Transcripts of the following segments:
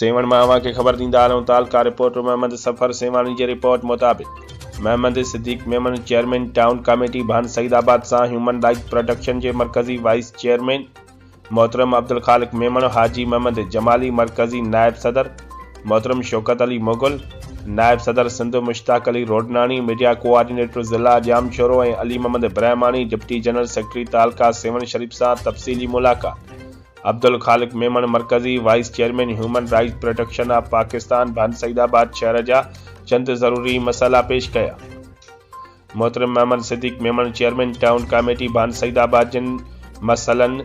سيوهڻ مان اوهان کي خبر ڏيندا هلون تعلقه رپورٽر محمد صفر سيوهاڻي جي رپورٽ مطابق Muhammad Siddique Memon chairman town committee Bhan Saeedabad سان هيومن رائيٽس پروٽيڪشن جي مرڪزي وائيس چيئرمين محترم عبدالخالق ميمڻ، حاجي محمد جمالي مرڪزي نائب صدر محترم شوڪت علي مغل، نائب صدر سنڌ مشتاق علي روڊناڻي، ميڊيا ڪوآرڊينيٽر ضلع Jamshoro ۽ Ali Muhammad Brahmani deputy general secretary تعلقه سيوهڻ شريف سان تفصيلي ملاقات عبدالخالق ميمڻ مرڪزي vice chairman human rights protection of Pakistan Bhan Saeedabad شهر جا چند ضروري مسئلا پيش ڪيا. محترم Muhammad Siddique Memon chairman town committee Bhan Saeedabad جن مسئلن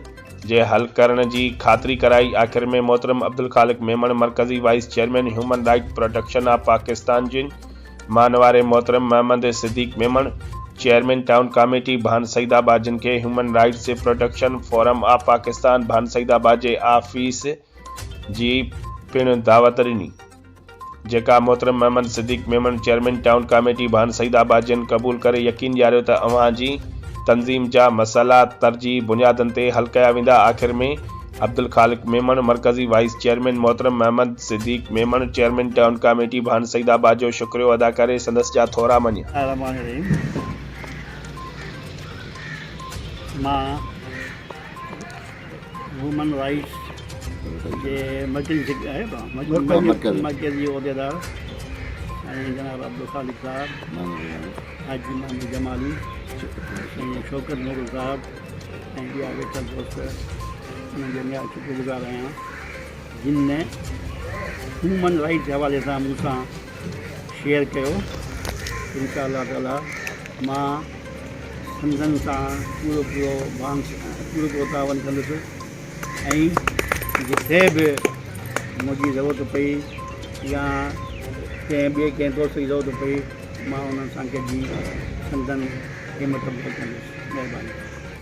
جي حل ڪرڻ جي خاطري ڪرائي آخر ۾ محترم عبدالخالق ميمڻ مرڪزي vice chairman human rights protection of Pakistan جن مانواري محترم Muhammad Siddique Memon chairman town committee Bhan Saeedabad جن کي هيومن رائيٽس جي پروٽيڪشن فورم آف پاڪستان ڀان سعيد آباد جي آفيس جي پڻ دعوت ڏني. جيڪا محترم Muhammad Siddique Memon chairman town committee Bhan Saeedabad جن قبول ڪري يقين ڏياريو ته اوهان جي تنظيم جا مسئلا ترجيحي بنيادن تي حل ڪيا ويندا آخر ۾ عبدالخالق ميمڻ مرڪزي وائيس چيئرمين محترم Muhammad Siddique Memon chairman town committee Bhan Saeedabad جو شڪريو ادا ڪري سندس جا ٿورا مڃيا. الرحمٰن الرحيم مان هيومن رائيٽس جي مرڪزي مرڪزي عهديدار سائين جناب عبدالخالق صاحب، حاجي محمد جمالي، سائين شوڪت مغل صاحب ۽ ٻيا ويٺل دوست انهن جو نهايت شڪر گذار آهيان جن هيومن رائيٽس جي حوالي سان مون سان شيئر ڪيو انشاء الله تعالي مان سندن سان پورو پورو بانس پورو پورو تعاون ڪندس ۽ جتي به منهنجي ضرورت پئي يا ڪنهن ٻئي ڪنهن دوست جي ضرورت پئي مان انهن سان گڏجي سندن همت افزائي ڪندس مهرباني.